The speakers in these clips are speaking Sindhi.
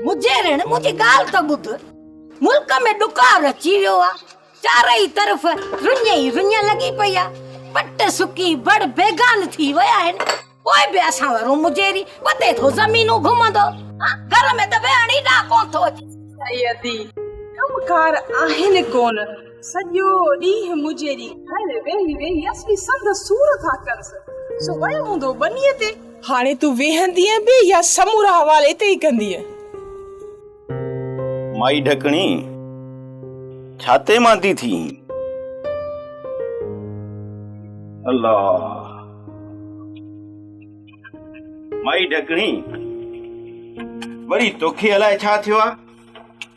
مجيرڻ منهنجي ڳالهه ته ٻڌ. ملڪ ۾ ڏڪار اچي ويو آ. چارئي طرف رڃ ئي رڃ لڳي پئي آ. پٽ سڪي بڙ بيگان ٿي ويا آهن. پوء به اسان وارو مجيري وتي ٿو زمينون گهمندو. گهر ۾ ته ويهڻ ئي ڏانهن ڪونه ٿو اچي. ائي ادي، ڪم ڪار آهن ڪونه. سڄو ڏينهن مجيري گهر ويهي ويهي اصلي سنڌ سور ٿا ڪنس. سو ويو هوندو ٻنيء تي. هاڻي تون ويهندينء به يا سمورا حوال اتي ئي ڪندينء؟ مائي ڍڪڻي، ڇا تي ماندي ٿي هين؟ الله! مائي ڍڪڻي، وري توکي الائي ڇا ٿيو آ؟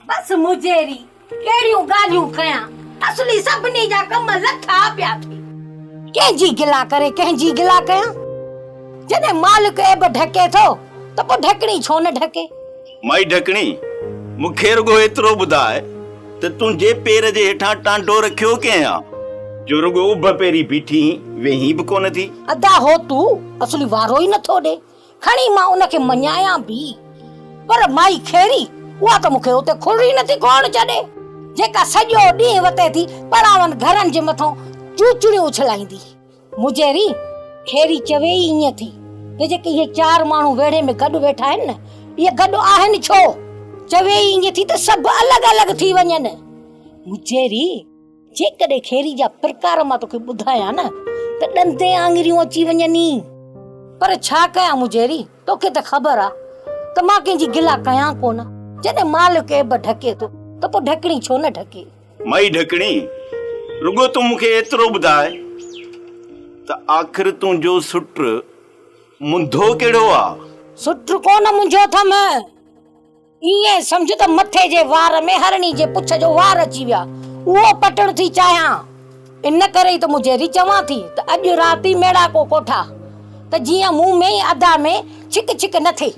بس مجيري، ڪهڙيون ڳالهيون ڪيان، اصلي سڀني جا ڪم لٿا پيا ٿي. ڪنهن جي گلا ڪري ڪنهن جي گلا ڪيان؟ جڏهن مالڪ عيب ڍڪي ٿو ته پوء ڍڪڻي ڇو نه ڍڪي؟ مائي ڍڪڻي، مون کي رڳو ايترو ٻڌاء ته تنهنجي پير جي هيٺان ٽانڊو رکيو ڪنهن آ، جو رڳو اڀ پيري بيٺي هين، ويهين به ڪونه ٿي؟ ادا هو تون اصلي وارو ئي نٿو ڏي. کڻي مان ان کي مڃايان به، پر مائي خيري، اها ته مون کي اتي کڙ ئي نٿي کوهڻ ڇڏي، جيڪا سڄو ڏينهن وتي ٿي پراون گهرن جي مٿان چوچڙيون اڇلائيندي. مجيري، خيري چوي ئي ائين ٿي ته جيڪي اهي چار ماڻهو ويڙهي ۾ گڏ ويٺا آهن نه، اهي گڏ آهن ڇو؟ چوي ئي ائين ٿي ته سڀ الڳ الڳ ٿي وڃن. مجيري، جيڪڏهن کيري جا پرڪار مان توکي ٻڌايان نه ته ڏندين آڱريون اچي وڃني. پر ڇا ڪيان مجيري، توکي ته خبر آ ته مان ڪنهن جي گلا ڪيان ڪونه. جڏهن مالڪ عيب ڍڪي ٿو ته پوء ڍڪڻي ڇو نه ڍڪي. مائي ڍڪڻي، رڳو تون مون کي ايترو ٻڌاء ته آخر تنهنجو سؤٽ منڌو ڪهڙو آ؟ سؤٽ ڪونه منجهو اٿم. ائين سمجهه ته مٿي جي وار ۾ هرڻي جي پڇ جو وار اچي ويو آهي، اهو پٽڻ ٿي چاهيان. ان ڪري ئي ته مجيري چوان ٿي ته اڄ رات ئي ميڙاڪو ڪوٺا ته جيئن مون ۾ ۽ ادا ۾ ڇڪ ڇڪ نه ٿئي.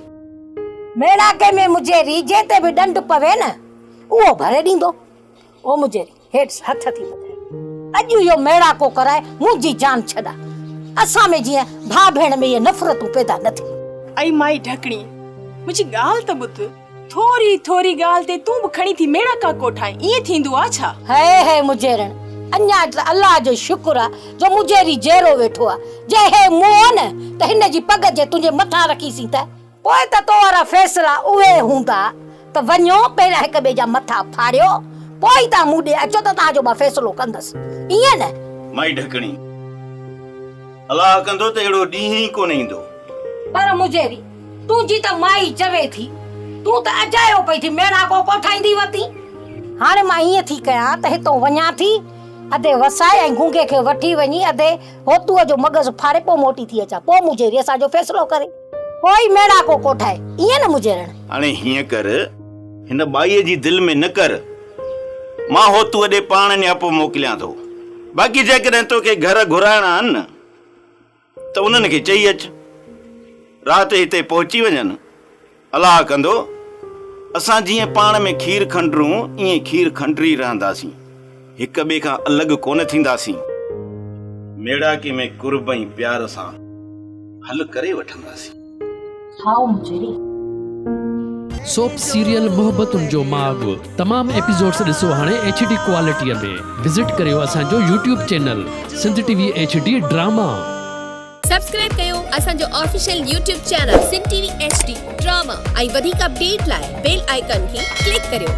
ميڙاڪي ۾ مجيري جنهن تي به ڏنڊ پوي نه، اهو ڀري ڏيندو. او مجيري، هيٺ هٿ ٿي ٻڌائي. اڄ اهو ميڙاڪو ڪرائي منهنجي جان ڇڏا. اسان ۾ جيئن ڀاء ڀيڻ ۾ اهي نفرتون پيدا نه ٿين. اي مائي ڍڪڻي، منهنجي ڳالهه ته ٻڌ. ٿوري ٿوري ڳالهه تي تون به کڻي ٿي ميڙاڪا ڪوٺائين، ائين ٿيندو آ ڇا؟ هي هي مجيرڻ، اڃا ته الله جو شڪر آ جو مجيري جيئرو ويٺو آ. جي هي مئو نه ته هن جي پڳ جي تنهنجي مٿان رکيسين ته. پوء ته تو وارا فيصلا اهي هوندا ته وڃو پهريان هڪ ٻئي جا مٿا ڦاڙيو، پوء ئي توهان مون ڏي اچو ته توهان جو مان فيصلو ڪندس. ائين نه؟ مائي ڍڪڻي، الله ڪندو ته اهڙو ڏينهن ئي ڪونه ايندو. پر مجيري، تنهنجي ته مائي چوي ٿي، تون ته اجايو پئي ٿي ميڙاڪو ڪوٺائيندي وتين. هاڻي مان ائين ٿي ڪيان ته هتئون وڃان ٿي، ادي وسائي ۽ گونگي کي وٺي وڃي ادي هوتوء جو مغز ڦاڙي پوء موٽي ٿي اچان، پوء مجيري اسان جو فيصلو ڪري. پوء ئي ميڙاڪو ڪوٺائي، ائين نه مجيرڻ؟ هاڻي هيئن ڪر، هن ٻائيء جي دل ۾ نه ڪر، مان هوتوء ڏي پاڻ نياپو موڪليان ٿو. باقي جيڪڏهن توکي گهر گهرائڻا آهن نه ته انهن کي چئي اچ، رات هتي پهچي وڃن. الله ڪندو، اسان جيئن پاڻ ۾ کير کنڊرون، ائين کير کنڊري رهنداسين. هڪ ٻئي کان الڳ ڪونه ٿينداسين. ميڙاڪي ۾ قرب ۽ پيار سان حل ڪري وٺنداسين. هائو مجري. سوپ سيريل محبتن جو ماڳ تمام ايپيسوڊس ڏسو هاڻي ايڇ ڊي ڪوالٽي ۾ وزٽ ڪريو اسان جو YouTube channel Sindh T V H D drama. Subscribe ڪيو اسان جو official YouTube channel Sindh T V H D drama ۽ وڌيڪ اپڊيٽ لاء بيل آئيڪان کي ڪلڪ ڪريو.